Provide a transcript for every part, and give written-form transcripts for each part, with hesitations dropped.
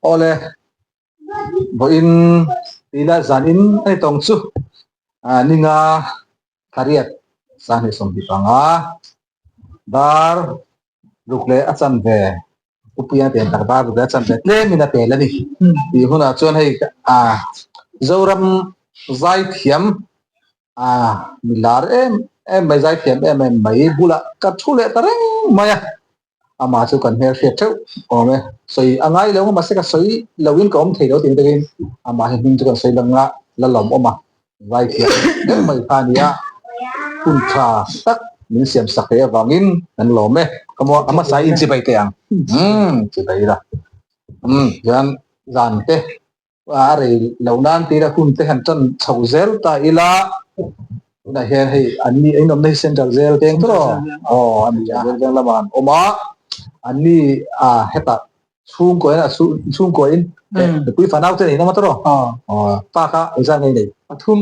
Awle vawiin tila zanin a ni tawng chu ninga thariat sanghnih 25 dar ruk leh a chanve upuia pen tak dar ruk leh a chanve tlemin a pel a ni tih hunah chuan hei Zoram zaithiam mi lar em em mai zaithiam em em mai bulah ka thu leh ta reng mai a. Amah chu kan hmelhriat theuh awm e. Sawi a ngai lo mahse ka sawi lo in ka awm thei lo tih takin amah hi hming chu kan sawi lang a, la lawm awm a, vai thiam deuh mai kha a ni a, hun tha tak min siam sak theih avangin kan lawm e. Ka maw a hmasa in chibai teh ang. Umm chibai ila. Umm hian zan te a rei loh nan tira hun te han tan chho zel ta ila tunah hian hei an ni in awmna hi central zel teng tawh aw a ni a zel veng lamah an awm a an ni a hetah chhungkaw in a chhungkaw in nupui fanau te nei na maw tawh aw pa kha engzat nge nei pathum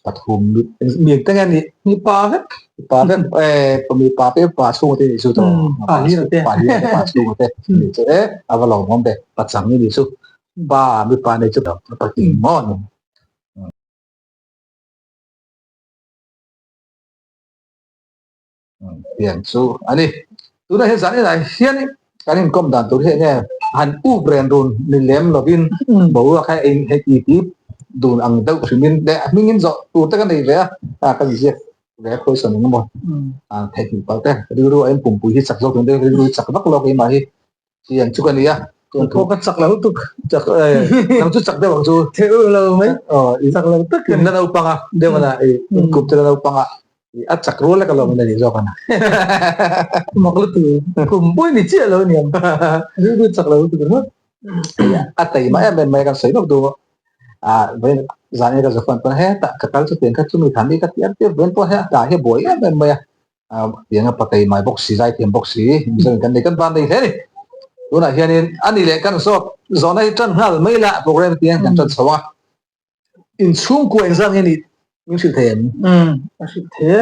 pathum mi te nge ni mi pa vek pa vek e mi pa te pa chhungkaw te ni chu tawh pa hi te pa hi te pa chhungkaw te ni chu e a va lawmawm ve pachang ni chu Pa mipa nei chu patling maw ni. Pian chu a ni. Tunah hian zan inah hian kan inkawm dan tur hi enge han up ren run ni lem lovin boruak hi a hei ti ti dun ang deuh hrimin leh a hmingin zawh tur te ka nei ve a ka inziak ve a khawisawn eng emaw theihnghilh palh te rilru a inpumpui hi chak zawk tur rilru hi chak vak lawk keimah hi. Tiang chu ka ni a. Tuan pawh ka chak lo tuk. Chak eh nang chu chak deuh ang chu. Theu lo mai. Aw i chak lo tak. In la naupang a deuh ana i in kup te la naupang a a chak rual lek alawm in a ni zawk ana. Mak lutuk kum pawh i ni chiah lo aniang. Rilru chak lo lutuk ringawt. A taima em em mai kan sawi lawk duh a vawiin zan in ka zawn pawn hetah ka kal chu tiang kha chumi thami ka ti a vawiin pawh heta hi a buai em em mai a. Tiang a patei mai bawk si, zaithiam bawk si, Mizoin kan nei kan van nei hle a ni. Tunah hianin a ni leh kan zawt zawhna hi tan nghal mai la program tiang kan tan chho a. Inchhungkua engzat nge nih min hrilh thei em? Umm ka hrilh thei e.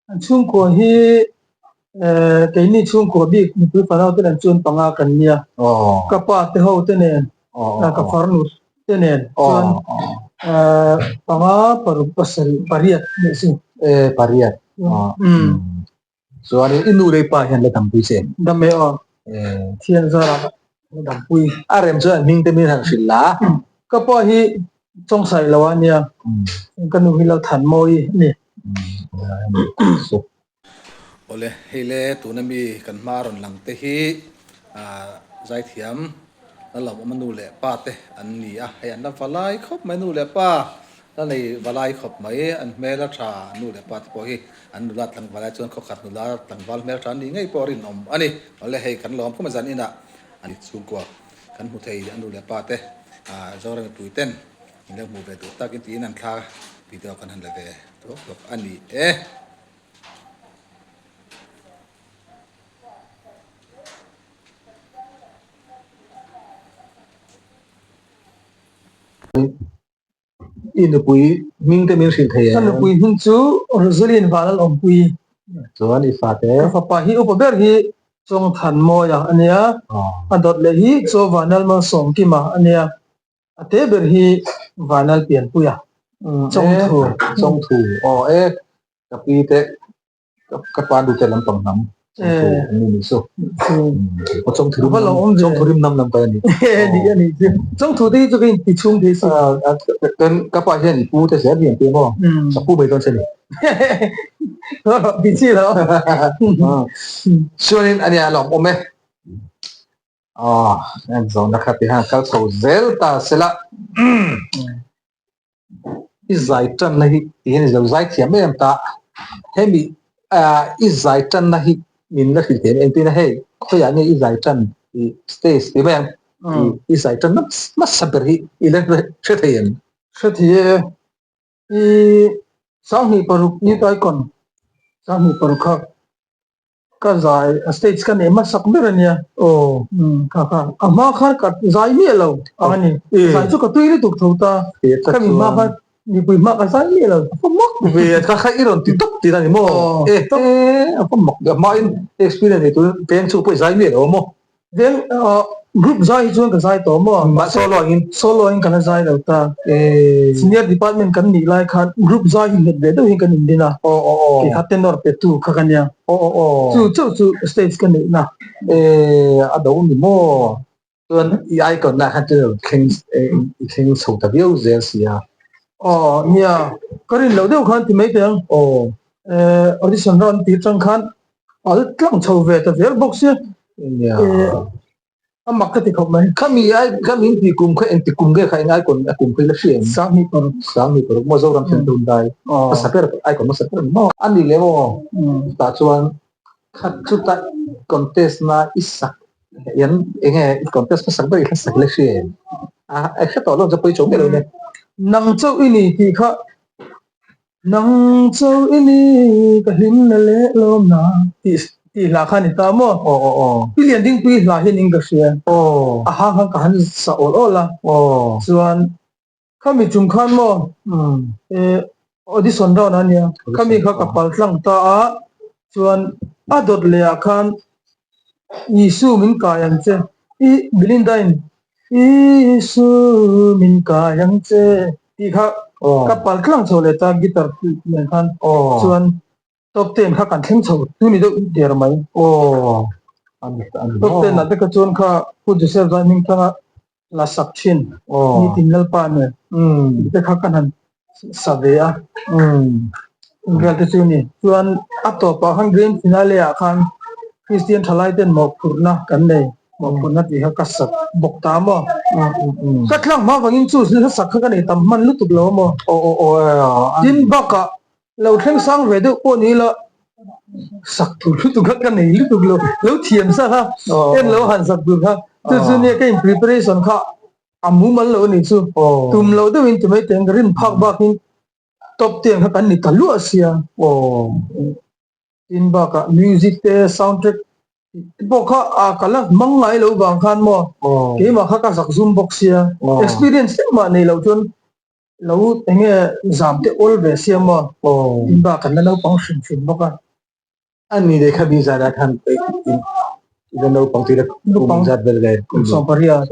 An chhungkua hi keini chhungkua bik mipui fanau te nen chuan panga kan nia. Ka pa te ho te nen ka farnu te nen chuan panga paruk pasarih pariat nih chu. E pariat chuan i nu leh i pa hian la dampui che em? Dam e aw thian zarah la dampui. A rem chuan an hming te min han hrilh la. Ka pa hi chawngsaih lo a nia ka nu hi lo than mawi a ni. Awle, hei le tuna mi kan hma rawn lang te hi zaithiam Lalawmawma nu leh pa te an ni a, hei an la valai khawp mai nu leh pa la nei valai khawp mai, an hmel a tha nu leh pa te pawh hi an nula tlangval ai chuan khawkhat nula tlangval hmel tha an nih ngei pawh rinawm a ni. Awle, hei kan lawm khawp mai zan inah an chhungkua kan hmu thei a nu leh pa te Zoram mipui ten in lo hmuh ve duh takin tiin an thla video kan han la ve tawk tawk a ni e. I nupui hming te min hrilh thei em? Ka nupui hming chu Rosaline Vanlalawmpui. Chuan i fate? Ka fapa hi upa ber hi Chawngthanmawia a nia, a dawt leh hi Chaw Vanlalmalsawmkima a nia. A te ber hi Vanal Pianpuia, Chawngthu. Chawngthu, aw e, ka pi te, ka pa nu te lampang hnam, Chawngthu an ni nih chu. Aw Chawngthu rim nam, Chawngthu rim nam lam kai a ni. Ni a ni chu. Chawngthu te hi chu ka inti chhung thei si. Ka pa hian i pu te zel hi an ti maw? Ka pu mai dawn che ni. Ti chi lo. Chuanin a nia lawmawm e. Aw, en zawhna kha ti hian kal chho zel ta se la. I zai tanna hi ti hian i lo zai thiam em ta. Hemi i zai tanna hi min la hrilh thei em? Engtin a hei khawiah nge i zai tan i stage ti mai ang. I zai tanna hmasa ber hi i la hre thei em? Hre thei e. I 2006 Youth Icon 2006 kha Ka zai a stage ka neih hmasak ber a nia. Aw. Umm kha kha a hma khan ka zai miah lo ang a ni. Zai chu ka tui lutuk tho ta. Ka mi hma khan mipui hma ka zai miah lo. A mak ve a kha kha i rawn ti tawp tih a ni maw? Aw. E a mak ve a hma in experience nei tur peng chu pawh i zai miah lo a maw? Veng group zai hi chuan ka zai tawh maw? Mah solo angin? Solo angin ka la zai lo ta. Senior department kan nih lai khan group zai hi nghet ve deuh hian kan indin a. Kei kha tenor petu kha ka nia. Chu chauh chu stage ka neihna. A do ni maw? Chuan i icon lah khan chu thleng i thleng chho ta viau zel si a. Aw nia, ka rin loh deuh khan ti mai teh ang. Aw. Audition round tih atang khan al tlang chho ve ta zel bawk sia. Nia. A mak ka ti khawp mai. Khami ai khami in tih kum kha engti kum nge kha eng icon a kum kha i la hria em? 2006. 2006 maw Zoram thlen tun dai. Hmasa ber icon hmasa ber maw? A ni leh maw? Tah chuan Khat chuta contest na i sak hian enge i contest hmasak ber i hla sak le hria em? A i hre tawh lo chu pawi chauh miah lo nia. Nang chauh i ni tih kha Nang chauh i ni ka hlim na leh lawm na tih tih hla kha a ni ta maw? Aw aw aw. Pi Liandingpui hla hian in ka hria. Aw. A hang khan ka han sa awl awl a. Aw. Chuan Khami chung khan maw audition round a nia, khami kha ka pal tlang ta a, chuan a dawt leh ah khan Isu min kai ang che, i Belinda in Isu min kai ang che tih kha ka pal tlang chho leh ta guitar nen khan chuan Top ten kha kan thleng chho tu ni deuh der mai. Top ten ah te kha chuan kha Pu Joseph Zaihmingthanga la sak thin nitin Lalpa nen te kha kan han sa ve a. Vel te chu ni. Chuan a tawpah khan grand finale ah khan Kristian thalai ten mawhphurhna kan nei. Mawhphurhna tih kha ka sak bawk ta maw? Ka tlang hma vangin chu hla sak kha ka nei tam hman lutuk lo maw? Tin bakah Lo thleng sang ve deuh pawh ni ila sak tur lutuk kha ka nei lutuk lo, lo thiam sa kha en lo han sak tur kha chu chu nia ka in preparation kha a mumal lo a nih chu tum loh deuhin ti mai teng ka rin phak bakin top ten kha kan ni ta luah sia tin bakah music te sound track te pawh kha a ka la hmang ngai lo vang khan maw keimah kha ka zak zum bawk sia experience engmah nei loh chuan Lo enge zam te awl ve sia maw? Tin bak kan la naupang hrim hrim bawk a. A ni leh kha mi zan ah khan i la naupang tih la kum zat vel ve. Kum 18.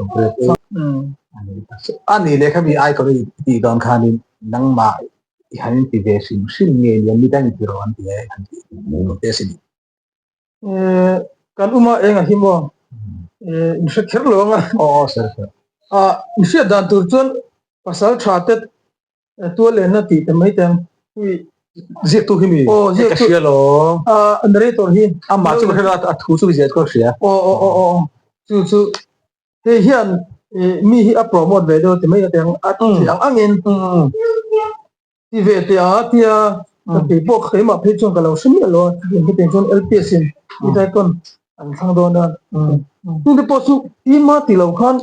A ni leh kha mi icon i tih dawn khanin nangmah i han inti ve hrim hrim nge nia midang i ti rawh an ti e han ti te a sin. Kan uma engah hi maw in hre kher lo ang a. Aw sir sir. In hriat dan tur chuan pasal tha te tual lenna tih te mai te ang. Ziak tu hi mi? Aw ziak tu. Ka hria lo. Narrator hi. Amah chu ka hria a thu chu ziah chu ka hria. Aw aw aw aw chu chu hei hian mi hi a promote ve deuh ti mai te ang a ti ang angin. Ti ve teh a tia ka kei pawh keimah phei chuan ka lo hre miah lo a hetiang chuan LPS in itaicon an thlang dawn a chung te pawh chu tima ti lo khan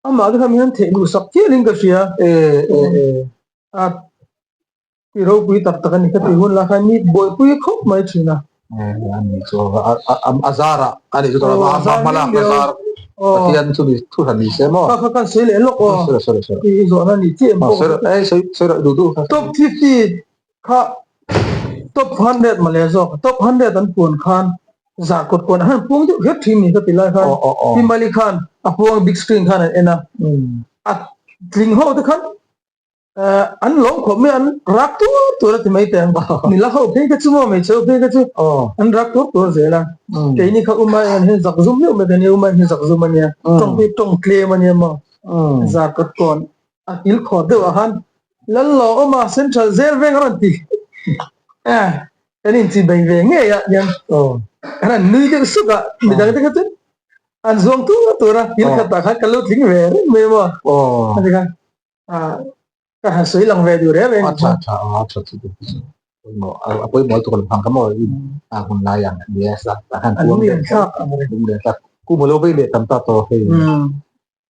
amah te khan min han theih luh sak chial in ka hria a ti ropui tak tak a ni ka ti hun lai khan mi buaipui khawp mai thin a. A zar ah a nih chu hma lak a zar Pathian chu ni thu hran ni se maw. Kha kha kan sawi leh lawk aw. Sawi sawi sawi. I zawhna ni chiah em pawh. Sawi sawi sawi rawh duh duh kha. Top 50 kha top 100 mawle zawk top 100 an puan khan zah kawt kuan han puang deuh kher thin ni ka ti lai khan Pi Mali khan a puang big screen khan an en a a tling ho te khan an lawm khawp mai an rak tur tur a ti mai teh ang nila ho phei kha chu maw hmeichhe ho phei kha chu an rak tur tur zel a keini kha uma hian hian zak zum deuh mai kan nia uma hian zak zum a nia tawng hi tawng tlem a nia maw zar kawt kawn a kil khawr deuh ah khan lal lo awm a central zel veng a rawn ti kan inchibei ve ngei ah hian kan han nui deuh suk a midang te kha chu an zuang tur tur a kil khatah khan kan lo tling ve reng mai maw a ti khan ka han sawi lang ve duh reng reng a tha tha a tha chu a pawimawh lutuk lo phang ka maw a hun lai ang nia sa ta han puang ve thlak ang re lung thlak ku mo lo vei leh tam ta to hei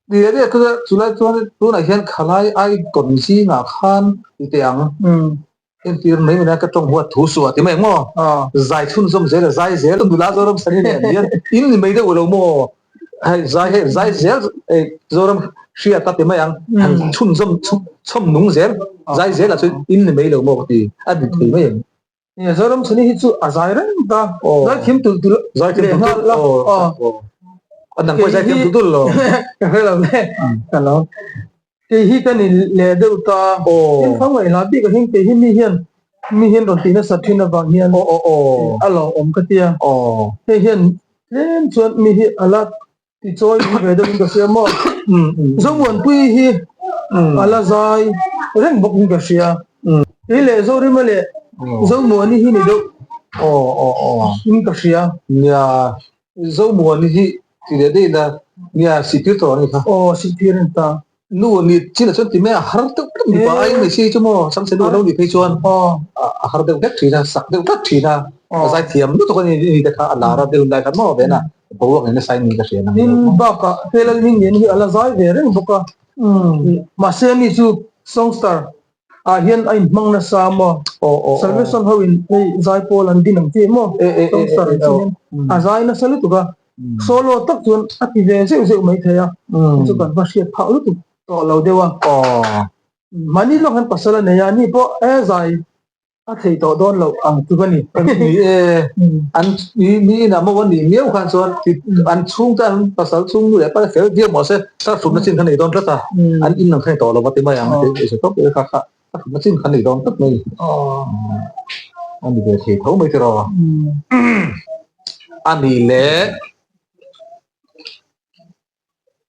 ni re ku chulai chuan tunah hian khalai ai kon zingah khan ti teh ang entir mai mai ka tawng huat thu suah ti mai maw zai chhun zawm zel a zai zel nula Zoram sani nen hian in ni mai deuh lo maw hei zai hei zai zel Zoram hria ta ti mai ang han chhun zawm chhawm nung zel zai zel ah chuan in ni mai lo maw ka ti a ni thei mai ang Zoram sani hi chu a zai reng ta zai thiam tul tul zai thiam tul tul aw. Nang pawh zai thiam dul dul lo. Ka hre lo le. Ka lo. Kei hi ka ni leh deuh ta. Tin fang ngaih hla bik ah hian kei hi mi hian mi hian rawn tih nasat thin avang hian a lo awm ka tia. Hei hian tlem chuan mi hi a la tichawi lung ve deuh in ka hria maw. Zomuanpui hi a la zai reng bawk in ka hria. Kei leh Zorima leh Zomuani hi ni deuh in ka hria. Nia Zomuani hi ti leh daih ila nia sihtir tawh a ni kha. Aw sihtir a ni ta. Nu ni chin ah chuan ti mai a har deuh tlat mipa ai mai si chu maw Samse nu a lo nih phei chuan a har deuh hlek thin a, sak deuh tlat thin a, a zai thiam lutuk a ni ni te kha a lar a deuh lai khan maw vena boruak nen nasa in ka hria nang. Tin bakah he Lalhming lian hi a la zai ve reng bawk a, mahse ani chu songstar ah hian a inhmang nasa maw? Salvation ho in hei zai pawl an din ang chi maw? Songstar ang chi hian a zai nasa lutuk a, solo tak chuan a ti ve zeuh zeuh mai thei a, chu kan va hriat phah lutuk tawh lo deuh a. Mahni lawk hian pasal a nei a, ani pawh e zai A thei tawh dawn loh ang chu ka ni. Ni e, an mi inah maw an nih miau khan chuan an chhungte an pasal chhung nu leh pa te fel viau mah se tar hrumna chin kha nei dawn tlat a, an in ang kha ni tawh lo va ti mai ang a ti se tawp kha kha tar hrumna chin kha nei dawn tlat mai. A ni ve thei tho mai tiraw. A ni le.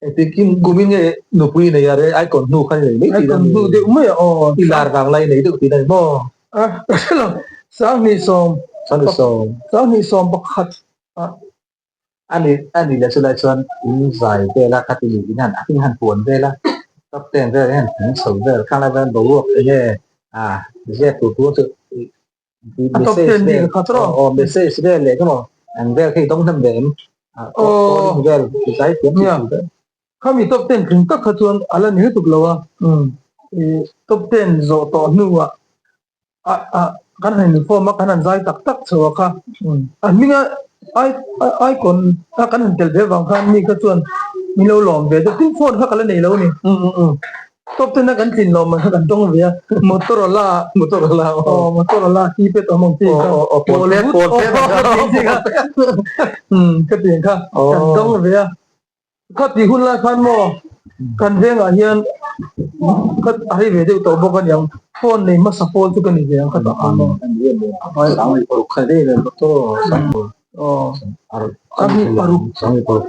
Engtikin kumin nge nupui nei a re icon hnu kha ni nei mai tih Icon hnu deuh mai a aw. I lar vang lai nei deuh tih na ni maw? A ka hre lo 20 20 20 11 ah. Ani ani leh chulai chuan in zai vel a khati ni in han a hming han puan vel a top ten vel hian an chho vel khang lai chuan boruak enge a ziak tur tur chu A top ten bik a khat rawh. Aw message vel leh emaw an vel khi dawng hnem ve em? Calling vel ti zai thiam chi chu vel. Khami top ten tling tak kha chuan a la ni lutuk lo a. Top ten zawh tawh hnuah kan han inform a kan han zai tak tak chho a kha. A hminga icon a kan han tel ve vang khan mi kha chuan min lo lawm ve deuh. Tin phone kha ka la nei lo a ni. Top ten a kan tlin lo mai kha kan tawng ve a Motorola Motorola aw Motorola keypad awm ang chi kha aw pawl pet pawl pet kha ka ti ang kha kan tawng ve a kha tih hun lai khan maw kan vengah hian kha a rei ve deuh tawh bawk aniang phone nei hmasa pawl chu ka ni ve ang kha tah khan maw Aw paruk paruk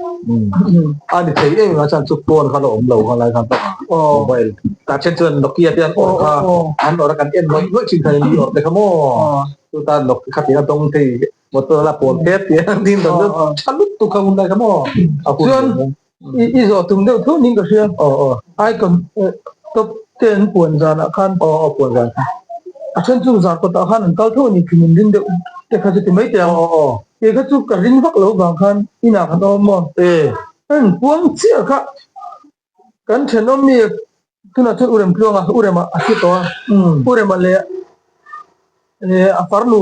a ni thei em a chan chu phone kha la awm lo kha lai khan tak mobile ta chen chuan Nokia te an awr kha an awr a kan en ngawih ngawih thin kha ni awr te kha maw chu ta Nokia kha tia dawng thei Motorola pawl phet tia ding dang deuh tha lutuk kha hun lai kha maw a hun chuan i zawh tum deuh tho ning ka hria aw aw icon top ten puan zanah khan aw aw puan zan kha a then chu zar kawtah khan an kal tho a ni thin in ring deuh te kha chu ti mai teh ang aw aw kei kha chu ka ring vak lo vang khan inah kan awm maw e an puang chiah kha kan thenawm mi tunah chuan urem tluanga urema a thi tawh a urema leh a farnu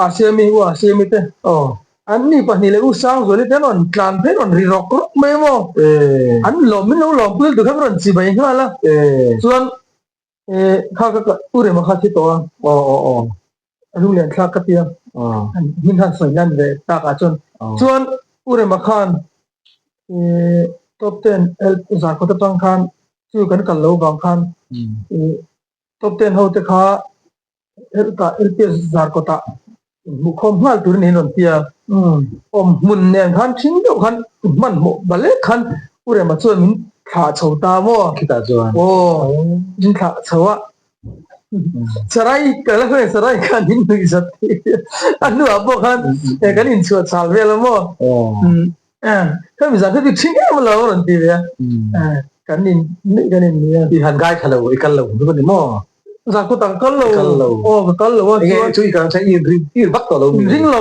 a siami u a siami te aw an ni pahnih leh u Sangzuali te an rawn tlan phei rawn ri rawk rawk mai maw an lawm min lo lawm pui lutuk kha an rawn chi mai nghal a chuan kha ka u Rema kha a thi tawh a aw aw aw a lunglen thlak ka tia an hmin khan sawi lan ve tak ah chuan chuan u Rema khan top ten zarkawt atang khan chu kan kal lo vang khan top ten ho te kha Heltah LPS Zarkawtah inhmuhkhawm nghal turin in rawn ti a, awm hmun nen khan thin deuh khan hmanhmawh balek khan U Rema chuan min thlah chho ta maw? Khitah chuan. Aw, min thlah chho a. Sarai ka la hre sarai khan min nuih zat a hnuah pawh khan kan inchhuah chhal vel a maw? Hemi zan kha chu thin em lo a rawn ti ve a, kan in nuih kan in ni a. I han gai tha lo, i kal lo chu ni maw? Zan kawt ah ka kal lo. Kal lo. Aw ka kal lo a chuan. Enge chu i kal chuan i ring i vak tawh lo mi? Ring lo.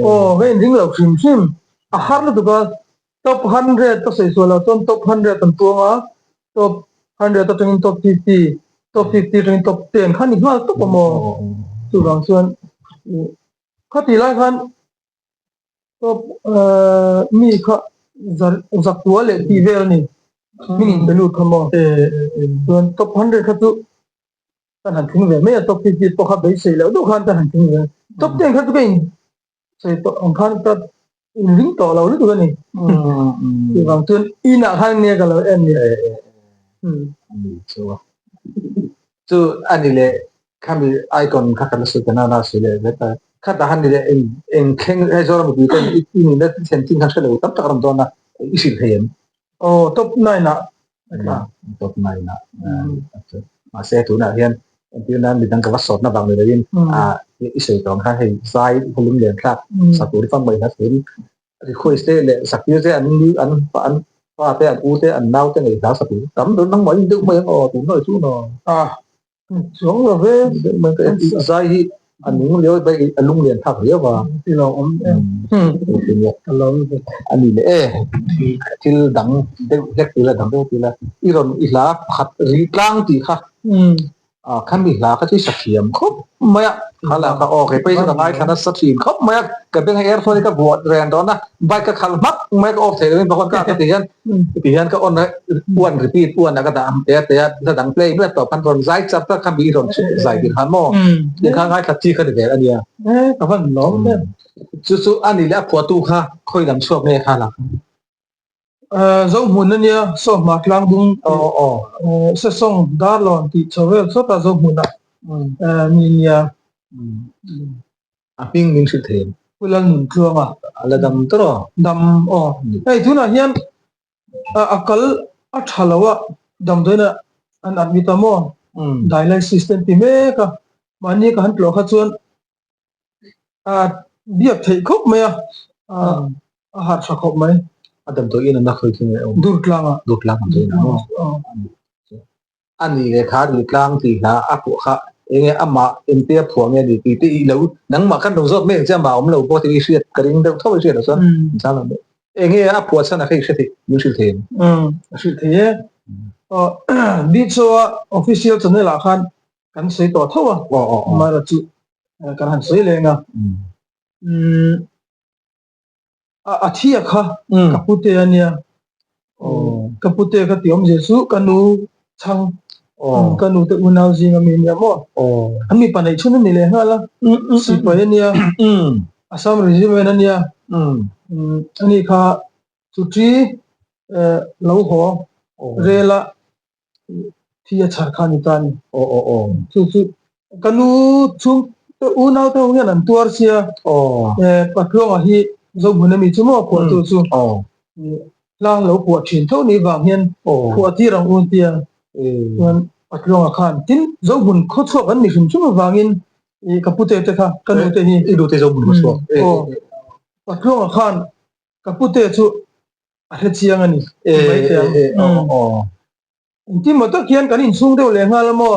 Aw ka inring lo hrim hrim. A har lutuk a, top 100 ka sawi sual lo chuan top 100 an tuang a, top 100 atangin top 50, top 50 atangin top 10 kha ni nghal tawp a maw? Chuvang chuan khati lai khan Top mi kha zakua leh tih vel a ni. Hming in pe lut kha maw? Chuan top 100 kha chu kan han tling ve mai a, top 50 pawh kha beisei loh deuh khan kan han tling ve. Top 10 kha chu ka in sawi tawh ang khan ka. Inring tawh lo lutuk a ni. Chuvang chuan inah khan nia ka lo en ni. Ani chu a. Chu ani leh khami icon kha kan sawi ta nana sawi leh vek a. Khatah han ni leh eng eng thleng hei Zoram mipui ten i nihna thlen chin kha hre lo tam tak a rawn dawn a, i hrilh thei em? Aw top nine ah Top nine ah. Mahse tunah hian entir nan midang ka va sawtna vang ni loin i sawi tawh ang khan hei zai hlum lian thlak saktur fang mai hla thuin request te leh saktir te an an an pa te an u te an nau te ngei hla satur tam ber nang mai deuh mai ang aw tun noi chu no. Chuang lo ve. Zai hi a nung lio bai a lung lian thlak riau a. Ti lo awm em. Ka lo ve. A ni leh e. Thil dang deuh hlek tila dang deuh tila i rawn i hla pakhat ri tlang tih kha. Khami hla kha chu i sa thiam khawp mai a. Kha lah kha aw kei pawh hi chu ka ngaithla nasa thin khawp mai a. Ka beng a earphone hi ka vuah ren dawn a. Bike ka khalh hmak mai ka off thei lovin pakhat ka ti hian ti hian ka on a uan repeat uan a ka dah ang te a te a hla dang play mai a tawp khan rawn zai char tak kha mi rawn zai tir khan maw tin kha ngaithla chi kha ni vel a nia. Ka van lawm em. Chu chu a ni leh a phuahtu kha khawi lam chhuak nge kha la. Zohmun a nia Sawhma Tlangdung Sesawng Darlawn tih chho vel sawta Zohmuna ni nia. A hming min hrilh thei em? Pu Lalnuntluanga. A la dam tawh aw? Dam aw. Hei tunah hian a kal a tha lo a, damdawiin an admit a maw? Dialysis te an ti mek a, mahni ka han tlawh kha chuan a biak theih khawp mai a, a harh tha khawp mai. A damdawiin an la khawi thung leh awm? Durtlanga. Durtlang damdawiin a maw? A ni leh kha ri tlang tih hla a phuah kha enge amah engte a phuah nge ni tih te i lo nangmah khan lo zawt mai ang che amah awm lo pawh tih i hriat ka ring deuh tho i hriat loh chuan inchang lo deuh. Enge a phuah chhan a kha i hre thei min hrilh thei em? Umm a hrilh thei e. Aw Bicho a official channel ah khan kan sawi tawh tho a amaherawh chu kan han sawi leng a. Umm a thi a kha ka pute a nia ka pute ka ti awmzia chu ka nu chhang ka nu te unau zing ami ania maw an mipa neih chhun a ni leh nghal a sipai a nia Assam Regiment a nia ani kha chuti lo haw rel a thi a chhar kha a ni ta a ni. Aw aw aw. Chu chu ka nu chhung te unau te ho hian an tuar sia. Aw. Eh Patluanga hi Zohmun ami chu maw phuahtu chu. Aw. Hla lo phuah thin tho ni vang hian phuah tir ang u tia. Chuan Patluanga khan tin Zohmun khawchhuak an ni hrim hrim avangin ka pute te kha ka nu te hi. I nu te Zohmun khawchhuak. Aw. Patluanga khan ka pute chu a hre chiang a ni mai teh ang. Engtin maw tak hian kan inchhung deuh leh nghal a maw?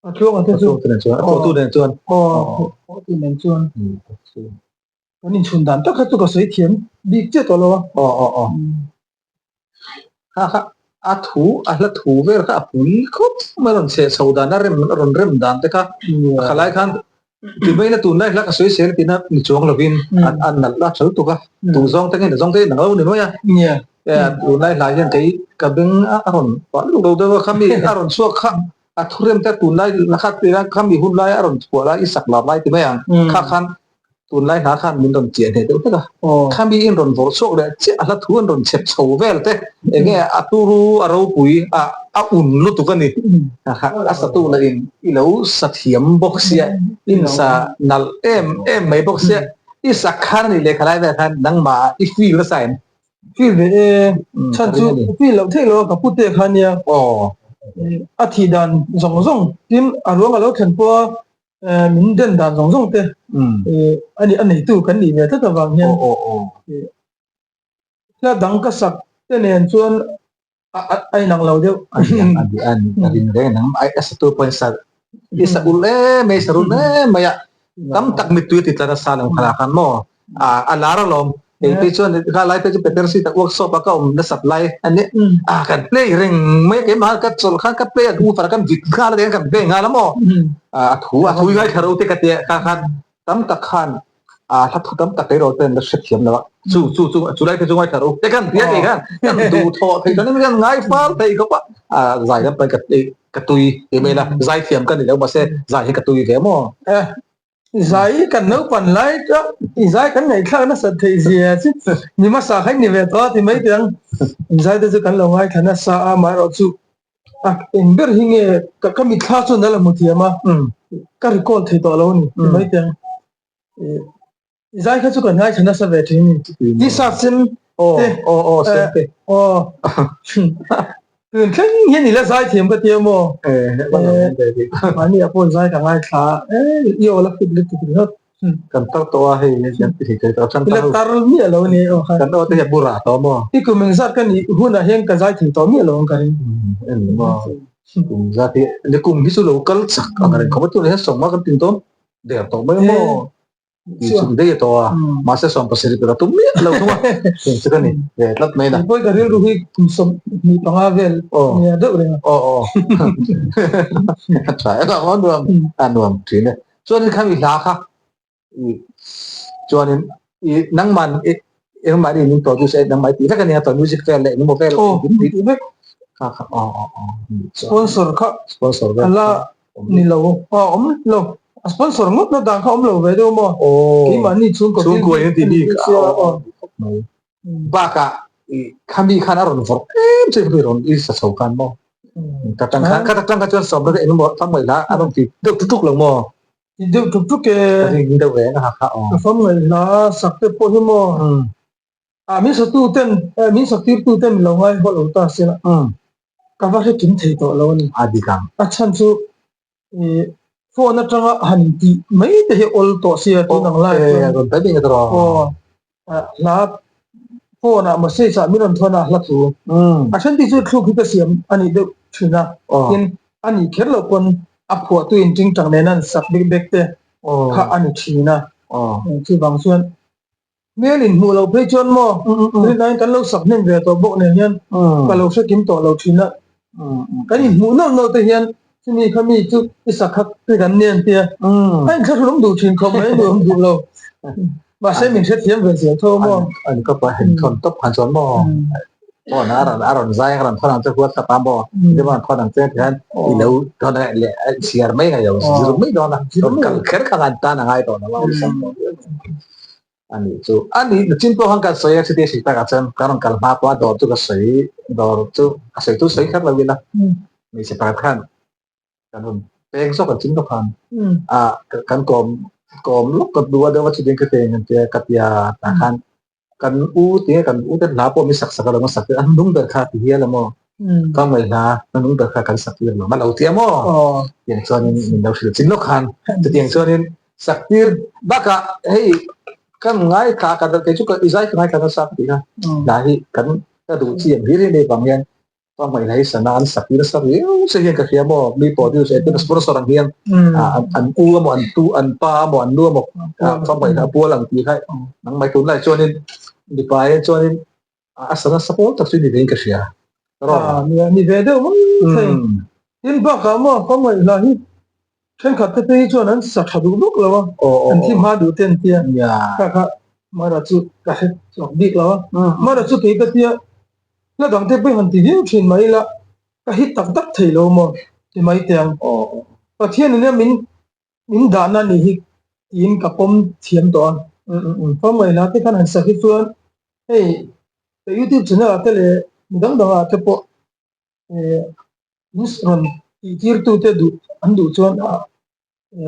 A tluanga te chu. A pawhtu nen chuan. Aw, pawhtu nen chuan. Kan inchhun dan tak kha chu ka sawi thiam bik chiah tawh lo a. Aw, aw, aw. Kha kha a thu, a hla thu vel kha a pui khawp mai a rawn chheh chho dan a rem, a rawn rem dan te kha. A khalai khan Ti mai na tunlai hla ka sawi sel tina ni chuang lovin an an nalh la tha lutuk a tu zawng te nge na zawng te nang lo ni mai a tunlai hla hian kei ka beng a rawn pah lutuk lo deuh a khami a rawn chhuak kha a thurem te tunlai hla kha tira khami hun lai a rawn chhuah lai i sak lar lai ti mai ang kha khan tunlai hla khan min rawn chiah hneh deuh hlek a khami in rawn vawrh chhuak leh chiah a hla thu an rawn chhep chho vel te enge a turu a ropui a a un lutuk a ni a satu lah in i lo sa thiam bawk sia in sa nalh em em mai bawk sia i sak khan a nih leh khalai velah khan nangmah i feel nasa em? Feel ve e chhan chu feel loh theih loh a ka pute kha nia a thih dan zawng zawng tin a ruang a lo thlen pawh a min den dan zawng zawng te a neitu kan nih ve tlat avang hian hla dang ka sak te nen chuan a inang lo deuh. A ni a ni a ni a ring reng nang ai a satu pawhin sa i sa ul em mai sa run em mai a tam tak mittui ti tlar a sa lo khala khan maw a a lar alawm kei phei chuan kha lai phei chu Peter seat a workshop a ka awm nasat lai a ni a kan play reng mai a keimah ka chawlh khan ka play a woofer kan vit nghal a kan play nghal a maw a thu a thu ngaithla ro te ka tia kha khan tam tak khan a hla thu tam tak erawh ten la hrethiam lo a chu chu chu chu lai te chu ngaithla ro te kan tia kei khan kan duh thawh thei chuan kan ngai fal thei khawp a a zai lam pahin ka ka tui ti mai la zai thiam ka ni lo mahse zai hi ka tui ve maw eh. Zai kan naupan lai chuan i zai kan ngaihthlak nasat theih zia chu ni hmasa kha i ni ve tawh a ti mai teh ang. Zai te chu kan lo ngaithla nasa a, amaherawhchu a eng ber hi nge ka mitthla chuan a la hmu thiam a, ka recall thei tawh lo a ni ti mai teh ang. I zai kha chu kan ngaithla nasa ve thin a ni. T-shirt sen te aw tun thleng hian i la zai thiam ka tia maw? Mahni ah pawh zai ka ngaithla a, i aw la fit lutuk ringawt. Kan tar tawh a hei kan ti thei tawh tan tar. I la tar miah lo a ni aw khan. Kan aw te hi a bur ah tawh maw? I kum engzat ka nih hunah hian ka zai thei tawh miah lo ang ka ring. Engmaw kum zat hi ni kum hi chu lo kal chak ang reng khawp a tunah hian sawmnga kan tin dawn der tawh mai maw? Chung daih a tawh a, mahse 70 tur a tum miah lo thung a, heng chu ka ni ve tlat mai na. Pawi ka rilru hi kum 25 vel nia deuh reng a. Aw aw a tha e a nuam a nuam thin e. Chuanin khami hla kha chuanin i nangman i engmah in introduce e nangmah i tih vek a nia tawh music vel leh engemaw vel tih vek kha kha aw aw aw sponsor kha sponsor vel la ni lo a awm lo a sponsor ngawt na dan kha awm lo ve deuh maw keimahni chhungkaw chhungkaw in ti bik bakah khami khan a rawn vawrh em che khami rawn i sa chho khan maw ka tang khan ka tang kha chuan sawm na engemaw tam mai la a rawn ti deuh tuk tuk lo maw ti deuh tuk tuk e ring deuh reng a ha aw ka fam ngai hla sak te pawh hi maw a min satu ten min sak tir tu ten lo ngai haw lo ta se la ka va hre kim thei tawh lo a ni a dik ang a chhan chu phone atanga han tih mai te hi awl tawh sia tun ang lai chuan rawn tai ding atawh aw hla phone ah message ah min rawn thawn a hla thu a then ti chu thluk hi ka siam a nih deuh thin a tin a nih kher loh pawn a phuahtu in tingtang nen an sak bek bek te kha a ni thin a chuvang chuan hmel in hmuh loh phei chuan maw rinaiin kan lo sak hnem ve tawh bawk nen hian ka lo hre kim tawh lo thin a kan inhmuh nawlh nawlh te hian chumi kha mi chu i sak kha te kan nen tia a inthlahrun awm duh thin khawp mai nuam duh lo mahse min hrethiam ve zel tho maw an ka pa hen thon top khan chuan maw aw na ran a rawn zai a rawn thawn ang che huat thlap a maw ti maw thawn ang che hian i lo thawn leh chhiar mai ngai lo zir mai dawn a rawn kal kher kha an tan a ngai tawh lo a awlsam tawh Ani chu ani chin pawh khan kan sawi a chuti a hrilh takah chuan ka rawn kal hma pawh a dawr chu ka sawi dawr chu a sawi chu sawi kher lo ila hmeichhe pakhat khan kan rawn peng zawk a chin bawk khan a kan kawm kawm lawk ka duh a deuh a chuti ka ti ang tia ka tia tah khan kan u tinge kan u te hla pawh mi sak sak a lo sak a hnung ber kha ti hial a maw ka ngaih hla hnung ber kha kan sak tir lo ma lo tia maw tiang chuanin min lo hrilh chin lawk khan chutiang chuanin Sak tir bakah hei kan ngaithla ka kei chu i zai ka ngaithla nasa ka tih kha hna hi kan ka duh chi ang hlir hi nei vang hian ka hmai hlai sana an sak tir nasa riau che hian ka hria maw mi produce e tuna sponsor ang hian an u emaw an tu an pa emaw an nu emaw ka hmai hla pual ang tih kha nang mai tunlai chuanin mipa hian chuanin a sa nasa pawl tak chu ni vein ka hria ni ve deuh mai thei tin bakah maw ka ngaih hla hi thenkhat te phei hi chuan an sa tha duh bawk lo a an thi hma duh te an tia kha kha mara chu ka hre chhuak bik lo a mara chu kei ka tia hla dang te pawh han ti viau thin mai ila ka hit tak tak thei lo maw ti mai teh ang Pathian in a min Min dahna ni hi tiin ka pawm thiam tawh a. Fawmngaihna te khan han sak hi chuan hei ka youtube channel ah te leh mi dang dang ah te pawh min rawn tih tir tu te duh an duh chuan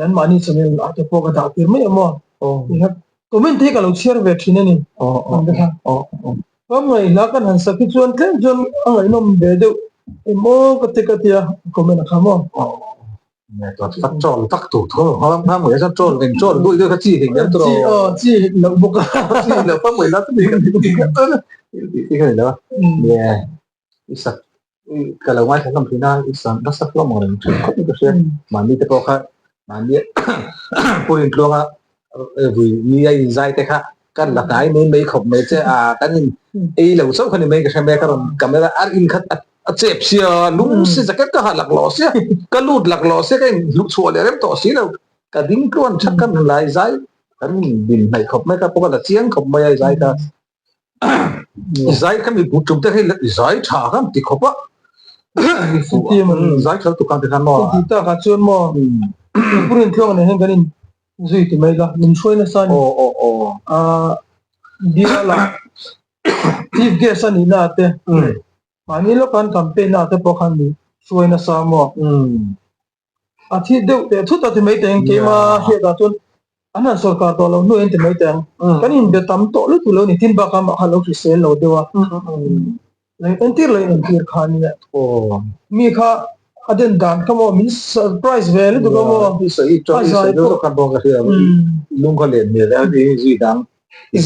anmahni channel ah te pawh ka dah tir mai ang aw. Comment te hi ka lo chhiar ve thin a ni. Fawmngaihna kan han sak hi chuan tlem chuan a ngaihnawm ve deuh em aw ka ti ka tia comment a kham aw. Troll tak tur thu hang hang mai chuan troll eng troll dui deuh kha chi heng em chi aw chi loh bawk a chi loh pa mai la ti ka ti ka ti ka ni lo ye i sak ka lo ngai thlam thina i sak nasa hlawm ang reng thin khawp ka hria mahni te pawh kha mahni purin tluanga vui ni a in zai te kha kan la hnai mai mai khawp mai che a kan in ei lo chauh kha ni mai ka hria mai ka rawn camera ar in khat a chep sia lung si jacket ka ha lak lo sia ka lut lak lo sia ka in hluh chhuah leh rem tawh si lo ka ding tluan thak kan lai zai kan din hnaih khawp mai ka pawh ka la chiang khawp mai a zai ka zai ka mi bu tum te hi zai tha kan ti khawp a zai thal tu kan ti khan maw ti ta ka chuan maw purin tluang ne hen kan in. zui ti mai la min hruai nasa a ni. Aaa bial ah chief guest a nihna te mahni lawk an campaign na te pawh khan min hruai nasa maw. A thi deuh teh thut a ti mai teh ang keima hriat ah chuan an han sawrkar tawh lo hnuai an ti mai teh ang. Kan inbe tam tawh lutuk lo ni tin bakah mah kha lo hrisel lo deuh a. Entir lo in entir kha nia. Mi kha a den dan kha maw min surprise ve lutuk a maw. A zai pawh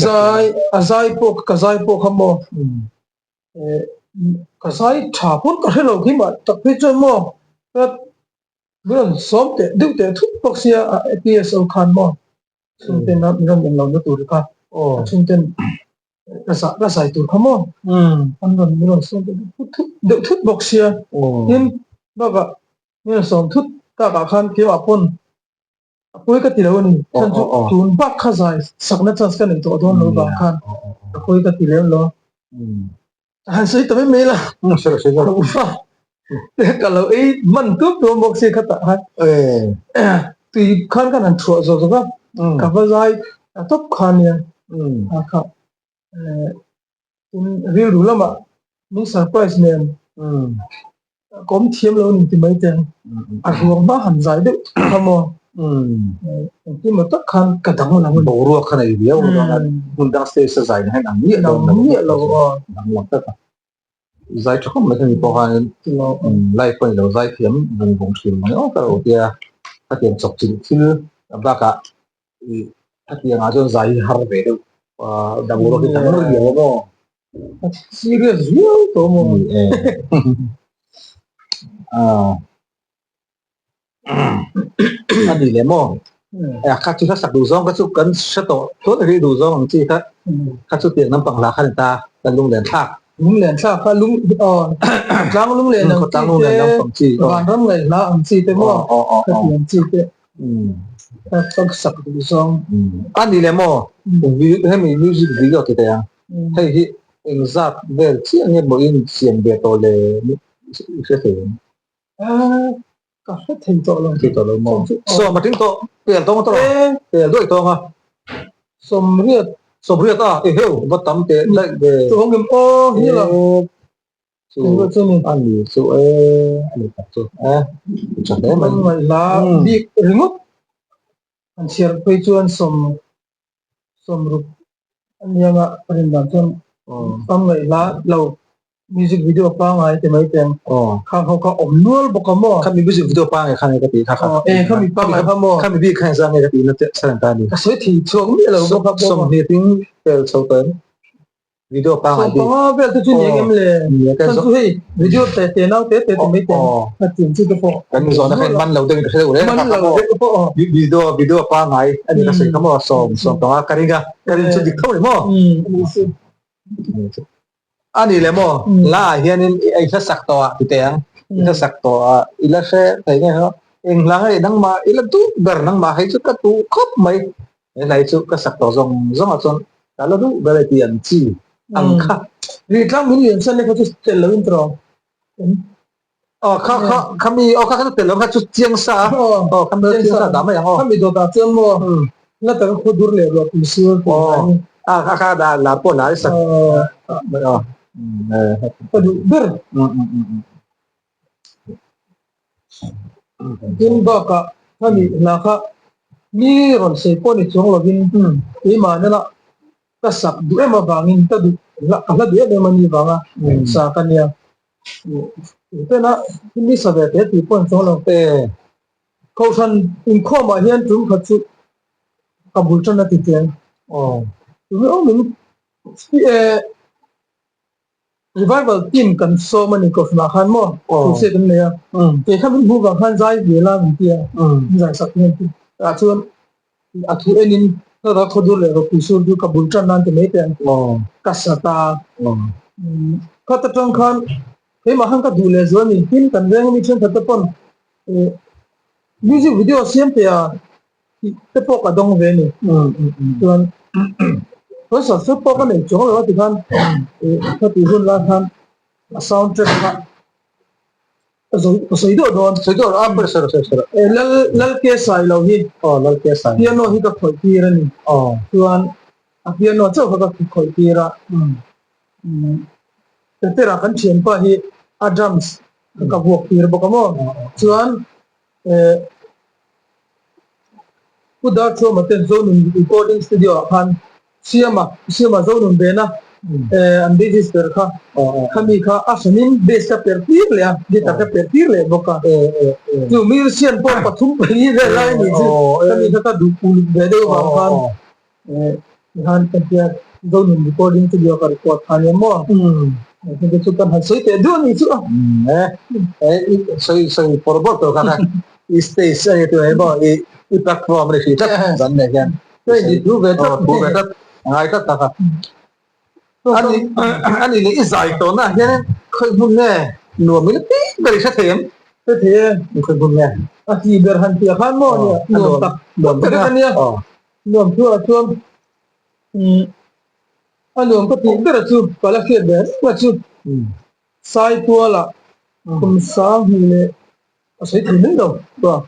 zai a zai pawh ka zai pawh kha maw ka zai tha pawn ka hre lo khi mah tak phei chuan maw min rawn sawm teh deuh teh thut bawk sia a APSO khan maw chhungten a min rawn englo na tur kha a chhungten ka zah ka zai tur kha maw an rawn min rawn sawm teh thut deuh thut bawk sia tin bakah min rawn sawm thut takah khan keimah pawn A pawi ka ti lo a ni. Chhan chu tun bak kha zai sakna chance ka nei tawh dawn lo vang khan a pawi ka ti lem lo. Han sawi ta mai mai la. Ka lo ei man tup tup bawk si kha tah khan. Tui khan kan han chhuah zawk zawk a, ka va zai ta tawp kha nia. A kha tin rilru lamah min surprise nen Kawm thiam lo ni ti mai teng. A ruang hma han zai deuh kha maw. Engtin maw tak khan ka dang lo a ni. Boruak kha nei viau dawn a, hmun dang stage a zai na hian ang miah lo. Ang miah lo aw. Dang lang tak a. Zai tha khawp mai kha ni pawh khanin live pawh ni lo zai thiam vung vung thin mai aw ka lo tia. Khatiang chawp chilh thil bakah khatiangah chuan zai hi har ve deuh. Boruak hi dang riau a maw. Serious viau tawh maw? A ni leh maw? Kha chu hla sak duh zawng kha chu kan hre tawh tawh ri duh zawng ang chi kha kha chu tiang lampang hla kha ni ta kan lunglen thlak. Lunglen thlak kha lung tlang lunglen ang chi te vanram ngaih hla ang chi te maw kha ti ang chi te kha sak duh zawng. A ni leh maw? Hemi music video ti thei ang. Hei hi engzat vel chiah nge maw in siam ve tawh le i hre thei ang? Ka hre thei tawh lo. Thei tawh lo maw? Sawm a tling tawh, pel tawng a tawh a, pel duai tawng a. Sawmriat. Sawmriat a, i heu va tam teh daih ve. Tawng em aw hi la. Chu a ni chu e, a ni tak chu e, tha hle mai. Ngaihla bik ringawt an chhiar phei chuan sawm sawmruk a nianga ka rin dan chuan tam ngaih hla lo music video pangai ti mai teng khang ho kha awm nual bawk a maw khami music video pangai kha nge ka ti kha kha e khami pangai kha maw khami bik kha za nge ka ti na saran ta ni ka sawi thei chuang miah lo bawk a sawmhnih ting pel chho tan Video pangai bik. Panga vel te chu ni engem le. Chan chu hei video te te nau te te te mai te. A tin chu te pawh. Kan zawhna kha in man lo deuh in ka hre deuh reng a. Man lo deuh pawh aw. Video video pangai ani ka sawi kha maw sawm sawm panga ka ring a. Ka ring chu dik tho ni maw. Ani le maw la ah hianin i hla sak tawh ah ti teh ang. I hla sak tawh ah i la hre thei nge kha eng hla nge nangmah i la duh ber nangmah hei chu ka duh khawp mai. He hlai chu ka sak tawh zawng zawng ah chuan ka la duh ber e tih ang chi ang kha. Ri tlang min lian san lekha chu tel lo in tawh. Aw kha kha kha mi aw kha kha chu tel lo kha chu chiang sa a. Aw kha mi chiang sa dah mai ang aw. Kha mi dawt ah chuan maw la taka khaw dur leh ruah pui sur tih lai ni. Aw kha kha dah lar pawh lai sak. Aw. Ka duh ber. Tin bakah khami hla kha mi rawn sawi pawh ni chuang lovin keimah nena ka sak duh em avangin ka duh ka hla duh em em a ni vanga sa ka nia. Tena mi sa ve teh tih pawh ni chuang lo. Kohhran inkhawmah hian tum khat chu ka bul tan a ti chiang. Tumi awmin Revival team kan sawm a ni Kohhranah khan maw crusade an nei a, kei kha min hmuh vang khan zai ve la min ti a, min zai sak hian ti ah chuan a thu enin hla khaw dur leh ropui sur chu ka bul tan nan ti mai teh ang ka sa ta khat atang khan keimah khan ka duh leh zual a ni tin kan veng ami thenkhat te pawn music video siam teh a tih te pawh ka dawng ve a ni. Chuan concert chu pawh ka nei chuang lo a tikhan ih ka tih hun lai khan a sound track kha. Ka sawi ka sawi deuh dawn. Sawi deuh a pawh sawi sawi sawi. E lal lal ke sai lo hi. Aw lal ke sai. Piano hi ka khawih tir a ni. Aw. Chuan a piano chauh kha ka khawih tir a. Umm Petera kan thianpa hi a drums ka vuak tir bawk a maw. Chuan e Pu Darthuama ten Zonun Recording Studio ah khan Siama Siama Zonun Bena an register kha khami kha a hranin bass ka per tir leh a guitar ka per tir leh bawk a chu musician pawh pathum pali vel lai a nih chu khami kha ka duh uluk ve deuh vang khan Tikhan kan tia Zonun recording chu biak a record kha nia maw? Heng te chu kan han sawi teh duh a nih chu a. E sawi sawi pawr bawr tur kha kha i stage a ni tur hi maw i i platform a ni hrih tlat zan leh hian. Ka in thu ve tlat. Thu ve tlat a ngai tlat ta kha. Ani ani leh i zai tawhna ah hian khawi hmun nge nuam ila pi ber i hre thei em? Hre thei e. Khawi hmun nge? A ti ber han tih ah khan maw nia nuam tak nuam tak a nia. Nuam chu ah chuan a nuam ka tih ber chu ka la hriat ve reng a chu Saituala kum 20 leh a sawi thei mai lo chuan